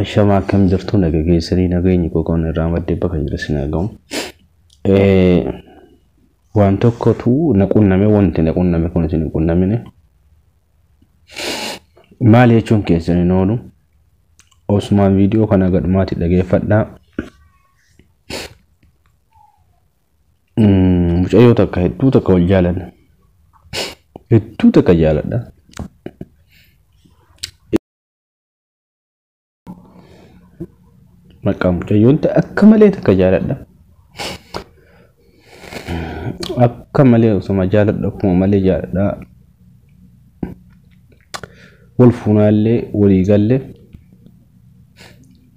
Ashamaa akkam jirtu naga keessanii nageenyi qoqqoon irraa maddee bakka jira sin argamu. Waan tokkotu na qunname, wanti na qunname kun isin hin qunnamine. Maali jechuun keessan hin oolu. Osumaan viidiyoo kana gadhumaatti dhageeffadhaa. Mucayyoo takka hedduu takka wal jaalanna. Hedduu takka jaaladha. Maqaa mucayyoon ta'e akka malee takka jaaladha. Akka malee osuma jaaladhu akkuma malee jaaladha. Wal fuunaallee walii galle,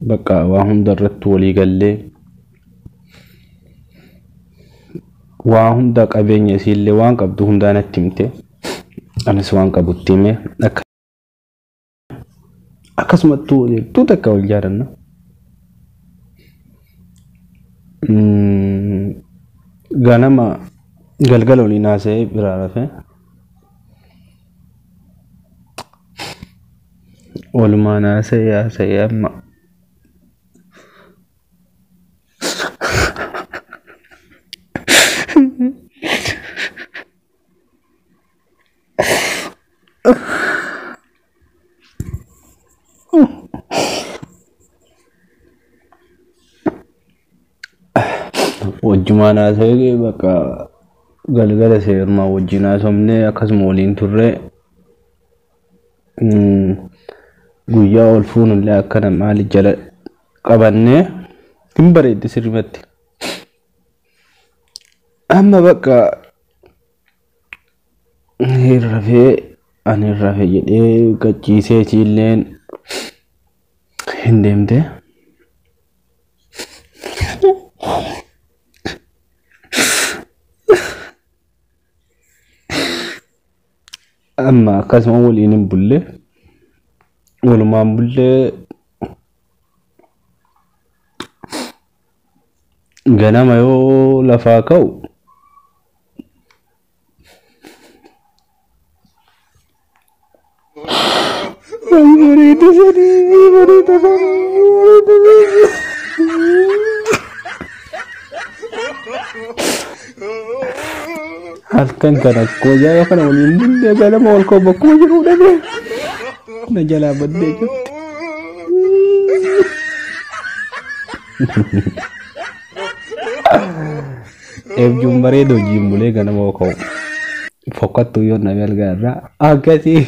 bakka waa hunda irratti walii gallee, waa hunda qabeenya isiillee waan qabdu hundaa natti himte, anis waan qabutti hime, akka akkasumattuu hedduu takka wal jaalanna. Ganama galgala waliin haasa'ee biraa rafe. Walumaan haasa'ee haasa'ee amma wajjumaan haasa'ee, bakka galgala seerumaa wajjin haasofnee akkasuma waliin turre. Guyyaa ol fuunullee akkana maali jala qabannee hin bareeddi sirrimatti. Amma bakka hin rafee, ani hin rafe jedhee gachiisee isiilleen hin deemte. Amma akkasuma waliin hin bulle, walumaan bullee ganama yoo lafaa ka'u bareeda sanii, bareeda sanii, bareeda sanii. Halkan kana akkuma ajaa'iba kana waliin bullee ganama ol ka'u bakkuma jiru dhabee na jalaa baddee jirti. Eebjuun bareeda hojiin bulee ganama ol ka'u fokkattuu yoo nama algaa irraa akkasii.